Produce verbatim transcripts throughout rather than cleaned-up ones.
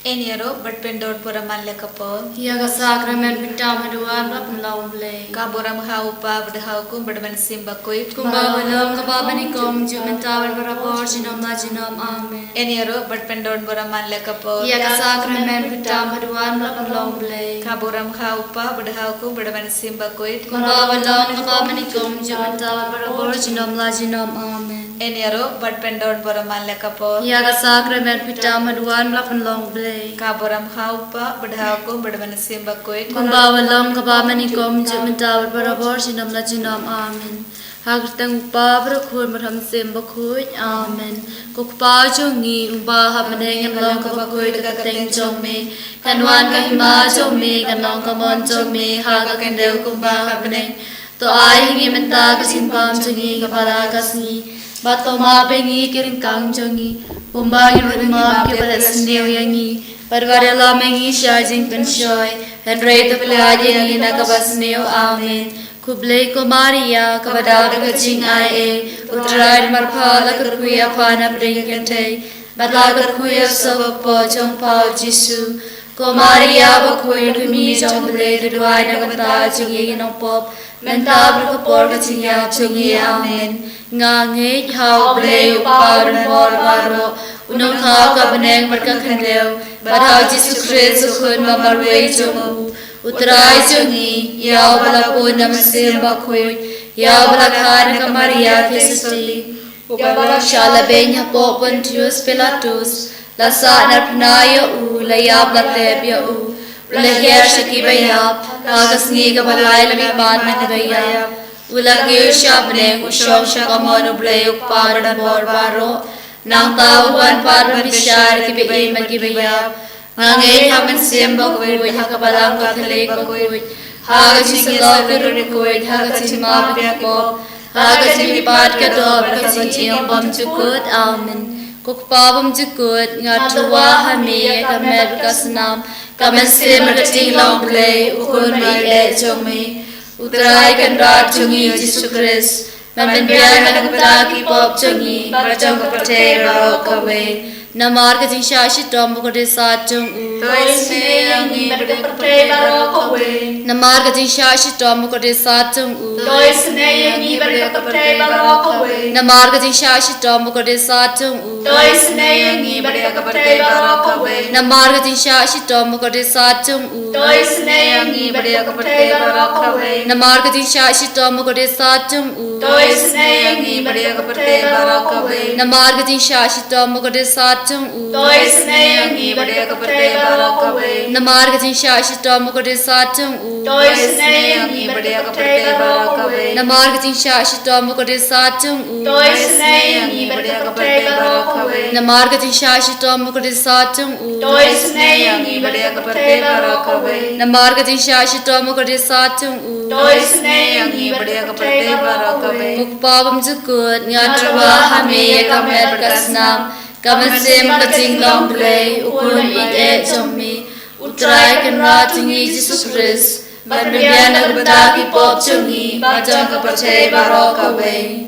Yn ïaroh bad pyndon para man leh ka por. Ïa ka sakramen pyntam haduh ba pynlong Blei. Ka burom ha u Kpa bad ha u Khun bad ha u Mynsiem Bakhuid. Kumba ba long kaba nyngkong, juh mynta bad barabor, junom la junom. Amen. Yn ïaroh bad pyndon para man leh ka por. Ïa ka sakramen pyntam haduh ba pynlong Blei. Ka burom ha u Kpa bad ha u Khun bad ha u Mynsiem Bakhuid. Kumba ba long kaba nyngkong, juh mynta bad barabor, junom la junom. Amen. Yn ïaroh bad pyndon para man leh ka por. Ïa ka sakramen pyntam haduh ba pynlong Blei. Ka burom ha u Kpa bad ha u Khun bad ha u Mynsiem Bakhuid. Kumba ba long kaba nyngkong, juh mynta bad barabor, junom la junom. Amen. Ha ka kyrteng u Kpa bad u Khun bad ha u Mynsiem Bakhuid. Amen. Ko Kpa jong ngi uba ha bneng, ngan long kaba khuid ha ka kyrteng jong me. Kan wan ka hima jong me, kan long ka mon jong me ha ka khyndew kumba ha bneng. To ai ha ngi mynta ka jingbam jong ngi kaba la ka sngi. Bad to map ïa ngi ki ryngkang jong ngi, kumba ngi ruh ngi map ïa kiba leh sniew ïa ngi. Bad wat ïalam ïa ngi sha jingpynshoi, hynrei to pyllait ïa ngi na kaba sniew. Amen. Khublei ko Maria, kaba dap da ka jingaiei, u Trai u don bad pha, la kyrkhu ïa pha na pdeng kynthei, bad la kyrkhu ïa u soh hapoh jong pha u Jisu. Ko Maria bakhuid, khmih jong u Blei, to duwai na ka bynta jong ngi ki nongpop, mynta bad ha ka por ka jingïap jong ngi. Amen. Nga ngeit ha u Blei u Kpa uba don bor baroh, u nongthaw ka bneng bad ka khyndew, bad ha u Jisu Khrist u Khun ba marwei jong u, u Trai jong ngi, ïa uba la pun da u Mynsiem Bakhuid, ïa uba la kha na ka Maria Theisotti, uba la shah la beiñ hapoh Pontius Pilatus, la sahnarphna ïa u, la ïap la tep ïa u, u la hiar sha kiba ïap, ha ka sngi kaba lai la mihpat na kiba ïap, u la kiew sha bneng, u shong sha kamon u Blei u Kpa uba don bor baroh. Nangta u wan pat ban bishar ïa kiba im bad kiba ïap. Nga ngeit ha u Mynsiem Bakhuid, ha ka Balang Katholik bakhuid, ha ka jingïasyllok ki riewkhuid, ha ka jingmap ïa ki pop, ha ka jingmihpat ka doh, ha ka jingim bymjukut. Amen. Ko Kpa bymjukut, nga tyrwa ha me ïa ka met bad ka snam, ka mynsiem bad ka jinglong Blei, u Khun ba ïeit jong me, u Trai Kynrad jong ngi u Jisu Khrist, ban pynbiang na ka bynta ki pop jong ngi bad jong ka pyrthei baroh kawei. Namar ka jingshah shitom bad ka kordit sat jong u. To isynei ïa ngi bad ïa ka pyrthei baroh kawei. Namar ka jingshah shitom bad ka kordit sat jong u. To isynei ïa ngi bad ïa ka pyrthei baroh kawei. Namar ka jingshah shitom bad ka kordit sat jong u. To isynei ïa ngi bad ïa ka pyrthei baroh kawei. Namar ka jingshah shitom bad ka kordit sat jong u. To isynei ïa ngi bad ïa ka pyrthei baroh kawei. Namar ka jingshah shitom bad ka kordit sat jong u. To isynei ïa ngi bad ïa ka pyrthei baroh kawei. Namar ka jingshah shitom bad ka kordit sat jong u. To isynei ïa ngi bad ïa ka pyrthei baroh kawei. Namar ka jingshah shitom bad ka kordit sat jong u. To isynei ïa ngi bad ïa ka pyrthei baroh kawei. Namar ka jingshah shitom bad ka kordit sat jong u. To isynei ïa ngi bad ïa ka pyrthei baroh kawei. Namar ka jingshah shitom bad ka kordit sat jong u. To isynei ïa ngi bad ïa ka pyrthei baroh kawei. Namar ka jingshah shitom bad ka kordit sat jong u. To isynei ïa ngi bad ïa ka pyrthei baroh kawei. Ko Kpa bymjukut, nga tyrwa ha me ïa ka met bad ka snam, ka mynsiem bad ka jinglong Blei, u Khun ba ïeit jong me, u Trai Kynrad jong ngi Jisu Khrist, ban pynbiang na ka bynta ki pop jong ngi bad jong ka pyrthei baroh kawei.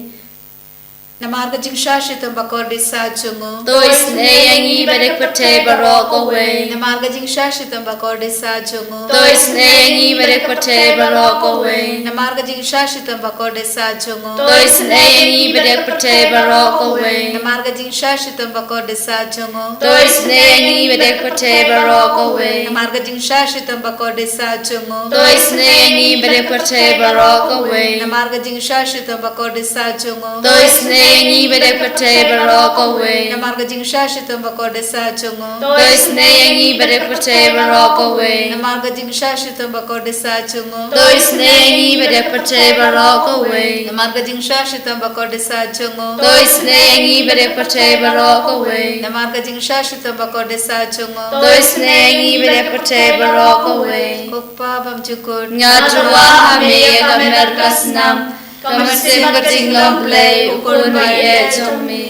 Namar ka jingshah shitom bad ka kordit sat jong u. To isynei ïa ngi bad ïa ka pyrthei baroh kawei. Namar ka jingshah shitom bad ka kordit sat jong u. To isynei ïa ngi bad ïa ka pyrthei baroh kawei. Namar ka jingshah shitom bad ka kordit sat jong u. To isynei ïa ngi bad ïa ka pyrthei baroh kawei. Namar ka jingshah shitom bad ka kordit sat jong u. To isynei ïa ngi bad ïa ka pyrthei baroh kawei. Namar ka jingshah shitom bad ka kordit sat jong u. To isynei ïa ngi bad ïa ka pyrthei baroh kawei. Namar ka jingshah shitom bad ka kordit sat jong u. To isynei ïa ngi bad ïa ka pyrthei baroh kawei. Namar ka jingshah shitom bad ka kordit sat jong u. To isynei ïa ngi bad ïa ka pyrthei baroh kawei. Namar ka jingshah shitom bad ka kordit sat jong u. To isynei ïa ngi bad ïa ka pyrthei baroh kawei. Namar ka jingshah shitom bad ka kordit sat jong u. To isynei ïa ngi bad ïa ka pyrthei baroh kawei. Namar ka jingshah shitom bad ka kordit sat jong u. To isynei ïa ngi bad ïa ka pyrthei baroh kawei. Ko Kpa bymjukut, nga tyrwa ha me ïa ka met ka snam, ka mynsiem ka jinglong Blei, u Khun ba ïeit jong me,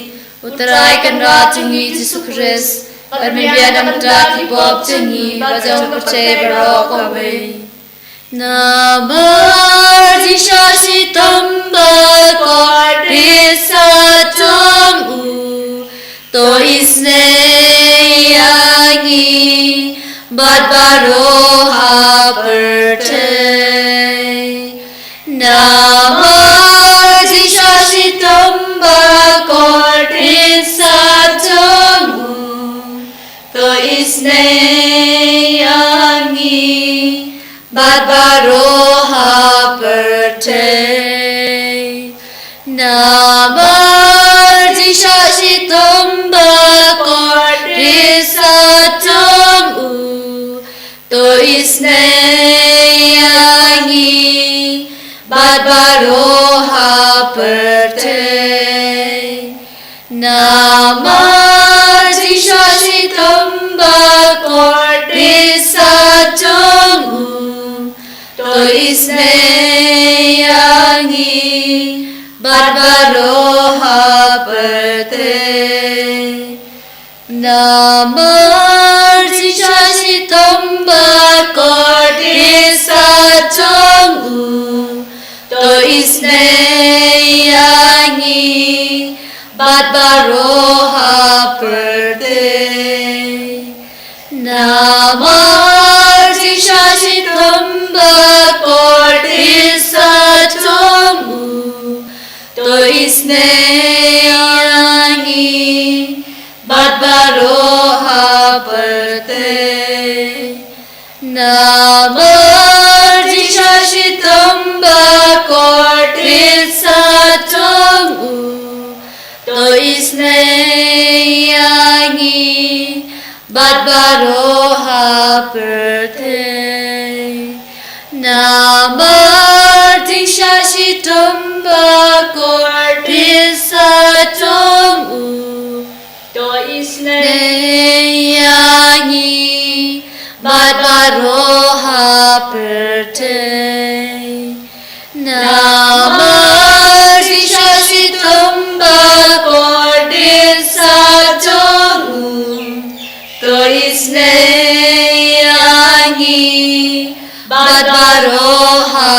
u Trai Kynrad jong ngi Jisu Khrist, ban pynbiang na ka bynta ki pop jong ngi bad jong ka pyrthei baroh kawei. Namar jingshah shitom bad ka kordit sat jong u. To isynei ïa ngi bad baroh ha pyrthei. Namar jingshah shitom ba kordit sah jong u, to isynei ïa ngi bad baroh ha pyrthei. Namar jingshah shitom ba kordit sah jong u, to isynei ïa ngi bad baroh ha pyrthei. Namar jingshah shitom ba kordit sah jong u, to isynei ïa ngi bad baroh ha pyrthei. Namar jingshah shitom ba kordit sah jong u, to isynei ïa ngi bad baroh ha pyrthei. Namar jingshah shitom ba kordit sah jong u, to isynei ïa ngi bad baroh ha pyrthei. Namar jingshah shitom ba kordit sah jong u, to isynei ïa ngi bad baroh ha pyrthei. Namar jingshah shitom ba kordit sah jong u, to isynei ïa ngi bad baroh ha pyrthei. Namar jingshah shitom ba kordit sah jong u, to isynei ïa ngi bad baroh ha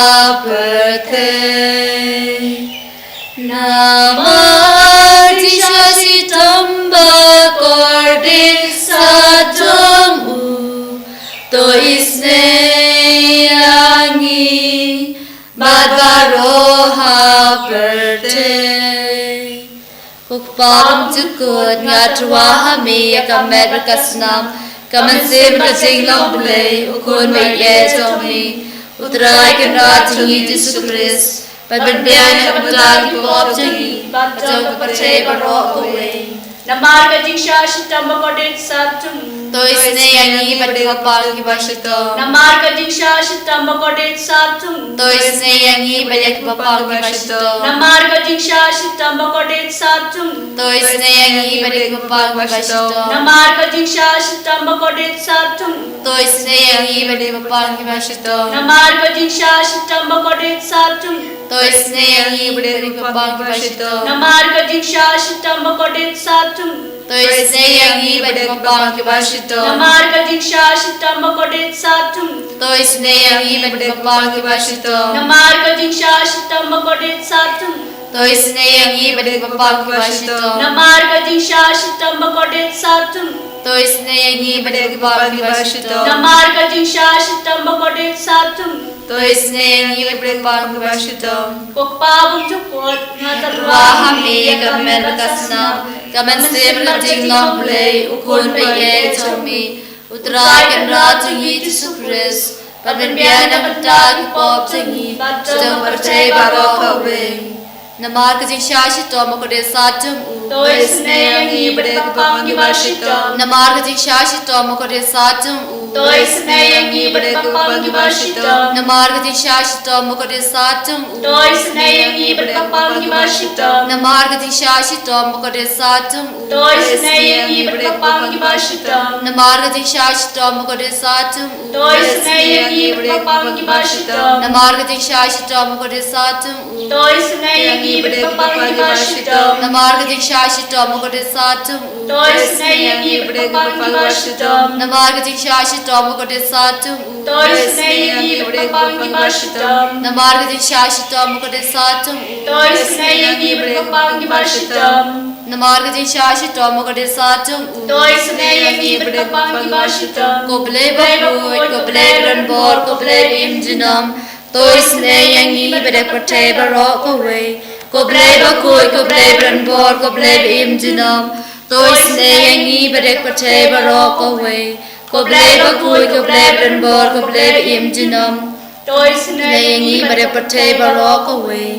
pyrthei. Namar jingshah shitom ba kordit sah jong u, to isynei ïa ngi bad baroh ha pyrthei. Ko Kpa bymjukut, nga tyrwa ha me ïa ka met bad ka snam, ka mynsiem bad ka jinglong Blei, u Khun baieit jong me. U Trai Kynrad jong ngi Jisu Khrist, ban pynbiang na ka bynta ki pop jong ngi bad jong ka pyrthei baroh kawei. Namar ka jingshah shitom ba kordit sah jong u, to isynei ïa ngi bad ïa ki bapang kiba shitom. Namar ka jingshah shitom ba kordit sah jong u, to isynei ïa ngi bad ïa ki bapang kiba shitom. Namar ka jingshah shitom ba kordit sah jong u, to isynei ïa ngi bad ïa ki bapang kiba shitom. Namar ka jingshah shitom ba kordit sah jong u, to isynei ïa ngi bad ïa ki bapang kiba shitom. Namar ka jingshah shitom ba kordit sah jong u, to isynei ïa ngi bad ïa ki bapang kiba shitom. Namar ka jingshah shitom ba kordit sah jong u, to isynei ïa ngi bad ïa ki bapang kiba shitom. Namar ka jingshah shitom ba kordit sah jong u, to isynei ïa ngi bad ïa ki bapang kiba shitom. Namar ka jingshah shitom ba kordit sah jong u, to isynei ïa ngi bad ïa ki bapang kiba shitom. Namar ka jingshah shitom ba kordit sah jong u, to isynei ïa ngi bad ïa ki bapang kiba shitom. Namar ka jingshah shitom ba kordit sah jong u, to isynei ïa ngi bad ïa ki bapang kiba shitom. Ko Kpa bymjukut, nga tyrwa ha me ïa ka met bad ka snam, ka mynsiem bad ka jinglong Blei, u Khun baieit jong me, u Trai Kynrad jong ngi Jisu Khrist, ban pynbiang na ka bynta ki pop jong ngi bad jong ka pyrthei baroh kawei. Namar ka jingshah shitom ba kordit sah jong u, to isynei ïa ngi bad ïa ki bapang kiba shitom. Namar ka jingshah shitom ba kordit sah jong u, to isynei ïa ngi bad ïa ki bapang kiba shitom. Namar ka jingshah shitom ba kordit sah jong u, to isynei ïa ngi bad ïa ki bapang kiba shitom. Namar ka jingshah shitom ba kordit sah jong u, to isynei ïa ngi bad ïa ki bapang kiba shitom. Namar ka jingshah shitom ba kordit sah jong u, to isynei ïa ngi bad ïa ki bapang kiba shitom. Namar ka jingshah shitom ba kordit sah jong u, to isynei ïa ngi bad ïa ki bapang kiba shitom. Namar ka jingshah shitom ba kordit sah jong u, to isynei ïa ngi bad ïa ki bapang kiba shitom. Namar ka jingshah shitom ba kordit sah jong u, to isynei ïa ngi bad ïa ki Pang ki ba shitom. Namar ka jingshah shitom ka dei sa jong u. To isynei ïa ngi bad ka pang ki ba shitom. Namar ka jingshah shitom ka dei sa jong u. To isynei ïa ngi bad ka pang ki ba shitom. Ko Blei bakhuid, ko Blei ba donbor, ko Blei ba im junom. To isynei ïa ngi bad ka pyrthei baroh kawei. Ko Blei bakhuid, ko Blei ba donbor, ko Blei ba im junom. To isynei ïa ngi bad ka pyrthei baroh kawei. Ko Blei bakhuid, ko Blei ba donbor, ko Blei ba im junom. To isynei ïa ngi bad ka pyrthei baroh kawei.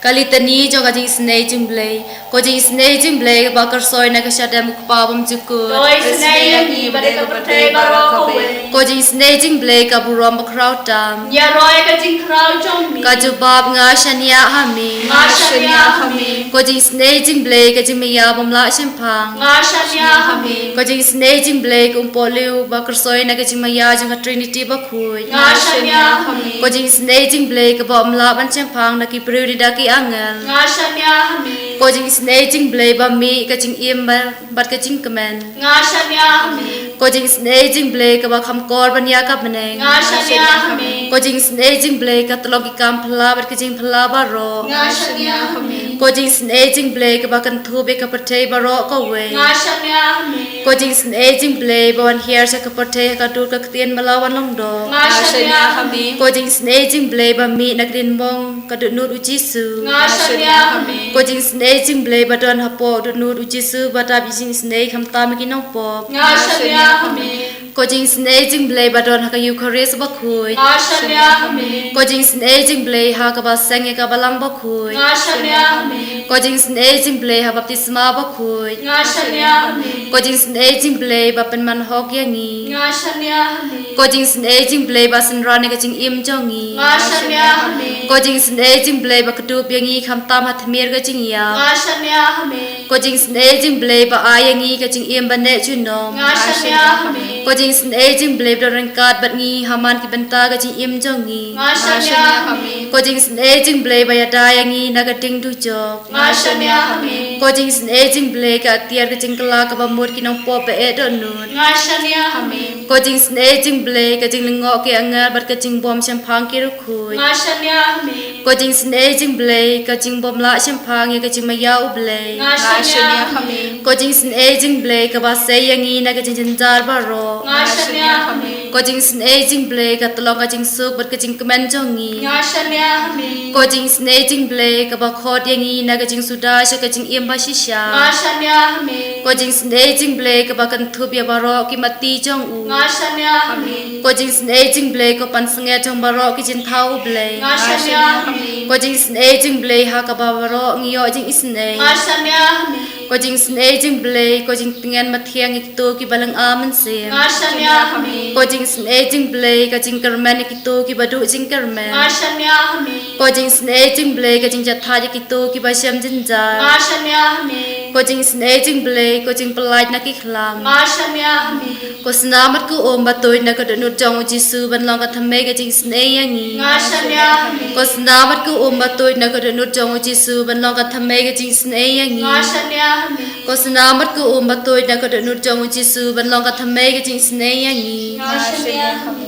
Ka litani jong ka jingisynei jong u Blei. Ko jingisynei jong u Blei kaba kyrsoi na ka shadem u Kpa bymjukut. To isynei ïa ngi bad ka pyrthei baroh kawei. Ko jingisynei jong u Blei ka burom bakhraw tam. Ïaroh ïa ka jingkhraw jong me. Ka jubab nga shaniah ha me. Nga shaniah ha me. Ko jingisynei jong u Blei ka jingmaïa bym lah shemphang. Nga shaniah ha me. Ko jingisynei jong u Blei ka umpohliew ba kyrsoi na ka jingmaïa jong ka Trinity bakhuid. Nga shaniah ha me. Ko jingisynei jong u Blei kaba ym lah ban shemphang na ki briew ne da ki angel. Nga shaniah ha me. Ko jingisynei jong u Blei ba mih ka jingim ba, bad ka jingkmen. Nga shaniah ha me. Ko jingisynei jong u Blei kaba kham kor ban ïa ka bneng. Nga shaniah ha me. Ko jingisynei jong u Blei ka tyllong ki kam phylla bad ka jingphylla baroh. Nga shaniah ha me. Ko jingisynei jong u Blei kaba kynthup ïa ka pyrthei baroh kawei. Nga shaniah ha me. Ko jingisynei jong u Blei ba wan hiar sha ka pyrthei ha ka dur ka ktien ba la wan long doh. Nga shaniah ha me. Ko jingisynei jong u Blei ba mih na ka diengphna ka dohnud u Jisu. Nga shaniah ha me. Ko jingisynei jong u Blei ba don hapoh dohnud u Jisu ba tap ïa jingisynei khamtam ïa ki nongpop. Nga shaniah ha me. Ko jingisynei jong u Blei ba don ha ka Eukharist bakhuid. Nga shaniah ha me. Ko jingisynei jong u Blei ha kaba seng ïa ka balang bakhuid. Nga shaniah ha me. Ko jingisynei jong u Blei ha baptisma bakhuid. Nga shaniah ha me. Ko jingisynei jong u Blei ba pynman hok ïa ngi. Nga shaniah ha me. Ko jingisynei jong u Blei ba synran ïa ka jingim jong ngi. Nga shaniah ha me. Ko jingisynei jong u Blei ba kdup ïa ngi khamtam ha tmier ka jingïap. Nga shaniah ha me. Ko jingisynei jong u Blei ba ai ïa ngi ka jingim ba neh junom. Nga shaniah ha me. Ko jingisynei jong u Blei ba don ryngkat bad ngi ha man ki bynta ka jingim jong ngi. Nga shaniah ha me. Ko jingisynei jong u Blei ba ïada ïa ngi na ka ding dujok. Nga shaniah ha me. Ko jingisynei jong u Blei ka atiar ka jingkylla kaba mut ki nongpop ba eh dohnud. Nga shaniah ha me. Ko jingisynei jong u Blei ka jinglyngngoh ki angel bad ka jingbym shemphang ki riewkhuid. Nga shaniah ha me. Ko jingisynei jong u Blei ka jingbym lah shemphang ïa ka jingmaïa u Blei. Nga shaniah ha me. Ko jingisynei jong u Blei kaba sei ïa ngi na ka jingjynjar baroh. Nga shaniah ha me. Ko jingisynei jong u Blei ka tyllong ka jingsuk bad ka jingkmen jong ngi. Nga shaniah ha me. Ko jingisynei jong u Blei kaba khot ïa ngi na ka jingsuda sha ka jingim ba shisha. Nga shaniah ha me. Ko jingisynei jong u Blei kaba kynthup ïa baroh ki matti jong u. Nga shaniah ha me. Ko jingisynei jong u Blei ko pansngiat jong baroh ki jingthaw u Blei. Nga shaniah ha me. Ko jingisynei jong u Blei ha kaba baroh ngi ïoh jingisynei. Nga shaniah ha me. Ko jingisynei jong u Blei ko jingtngen mathiang ïa kito kiba lynga mynsiem. Nga shaniah ha me. Ko jingisynei jong u Blei ka jingkyrmen ïa kito kiba duh jingkyrmen. Nga shaniah ha me. Ko jingisynei jong u Blei ka jingjahthait ïa kito kiba shem jynjar. Nga shaniah ha me. Ko jingisynei jong u Blei ko jingpyllait na ki khlam. Nga shaniah ha me. Ko snam bad ko um ba tuid na ka dohnud jong u Jisu ban long ka thymmei ka jingisynei ïa ngi. Nga shaniah ha me. Ko snam bad ko um ba tuid na ka dohnud jong u Jisu ban long ka thymmei ka jingisynei ïa ngi. Nga shaniah ha me. Ko snam bad ko um ba tuid na ka dohnud jong u Jisu ban long ka thymmei ka jingisynei ïa ngi. Nga shaniah ha me.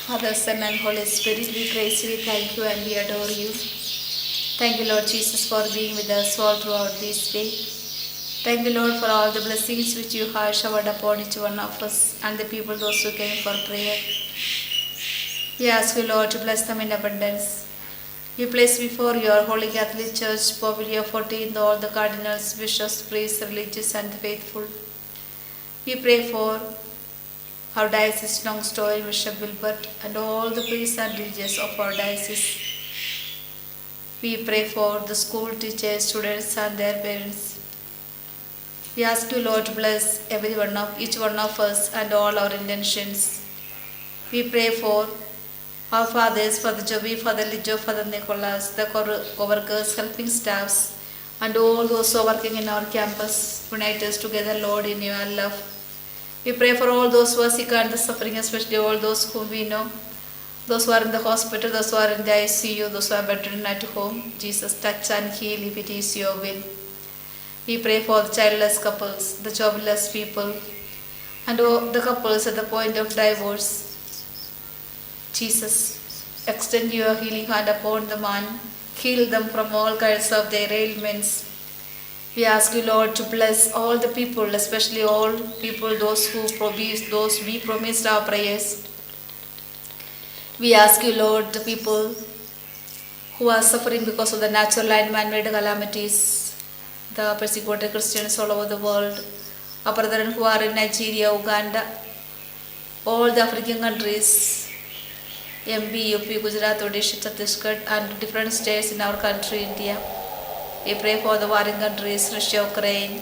Father, Son, and Holy Spirit, we praise you, we thank you, and we adore you. Thank you, Lord Jesus, for being with us all throughout this day. Thank you, Lord, for all the blessings which you have showered upon each one of us and the people, those who came for prayer. We ask you, Lord, to bless them in abundance. We place before you our Holy Catholic Church, Pope Leo fourteenth, all the cardinals, bishops, priests, religious, and the faithful. We pray for our diocese Nongstoiñ, Bishop Gilbert, and all the priests and religious of our diocese. We pray for the school teachers, students, and their parents. We ask you, Lord, to bless every one of, each one of us and all our intentions. We pray for our fathers, Father Joby, Father Lijo, Father Nicholas, the co-, co-workers, helping staffs, and all those who are working in our campus. Unite us together, Lord, in your love. We pray for all those who are sick and suffering, especially all those whom we know, those who are in the hospital, those who are in the I C U, those who are bedridden at home. Jesus, touch and heal if it is your will. We pray for the childless couples, the jobless people, and all the couples at the point of divorce. Jesus, extend your healing hand upon them and heal them from all kinds of their ailments. We ask you, Lord, to bless all the people, especially all people, those who promise, those we promised our prayers. We ask you, Lord, the people who are suffering because of the natural and man-made calamities, the persecuted Christians all over the world, our brethren who are in Nigeria, Uganda, all the African countries, M P, U P, Gujarat, Odisha, Chhattisgarh, and different states in our country, India. We pray for the warring countries, Russia, Ukraine,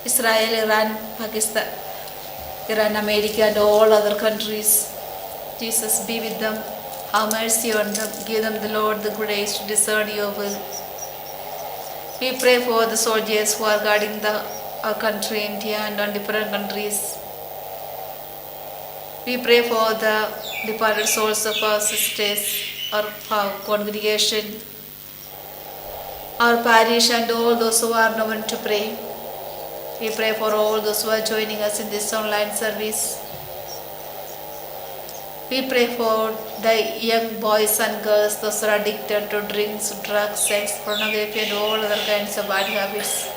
Israel, Iran, Pakistan, Iran, America, and all other countries. Jesus, be with them. Have mercy on them. Give them, the Lord, the grace to discern your will. We pray for the soldiers who are guarding the, our country, India, and on different countries. We pray for the departed souls of our sisters, our, our congregation, our parish, and all those who are known to pray. We pray for all those who are joining us in this online service. We pray for the young boys and girls, those who are addicted to drinks, drugs, sex, pornography, and all other kinds of bad habits.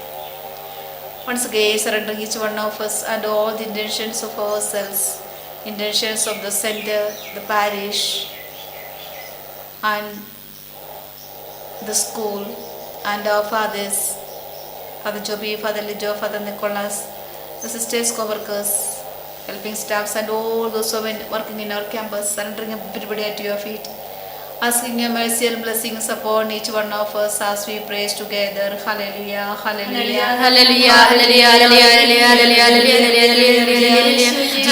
Once again, surrendering each one of us and all the intentions of ourselves, intentions of the center, the parish, and the school, and our fathers, Father Joby, Father Lijo, Father Nicholas, the sisters, co-workers, helping staffs, and all those who have been working in our campus, surrendering everybody at your feet, asking your mercy and blessings upon each one of us as we praise together. Hallelujah, hallelujah, hallelujah, hallelujah, hallelujah, hallelujah, hallelujah, hallelujah, hallelujah, hallelujah.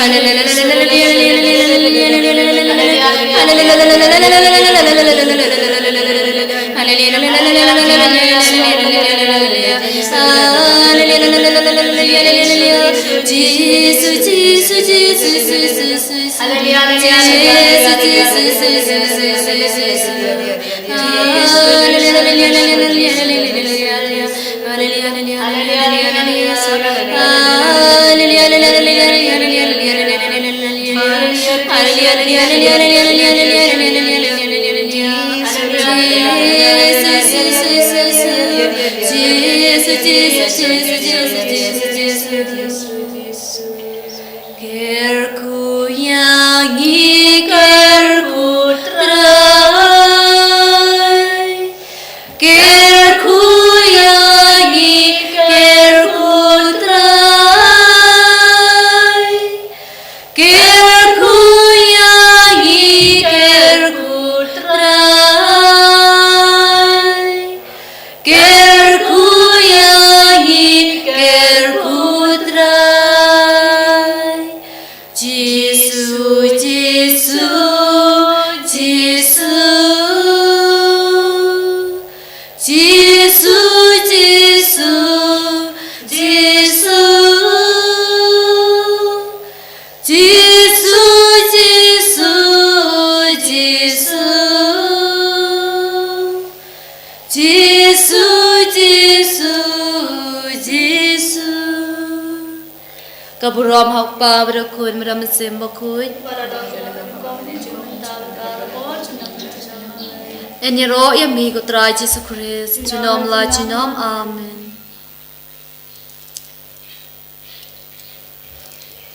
Kyrkhu ïa ngi, kyrkhu Trai. Kyrkhu ïa ngi, kyrkhu Trai. Kyrkhu ïa ngi, kyrkhu Trai. Kyrkhu ïa ngi, kyrkhu Trai. Jisu, Jisu, Jisu. Jisu, Jisu, Jisu. Jisu, Jisu, Jisu. Jisu, Jisu, Jisu. Ka burom ha u Kpa bad u Khun bad u Mynsiem Bakhuid. Yn ïaroh ïa me ko Trai Jisu Khrist, junom la junom. Amen.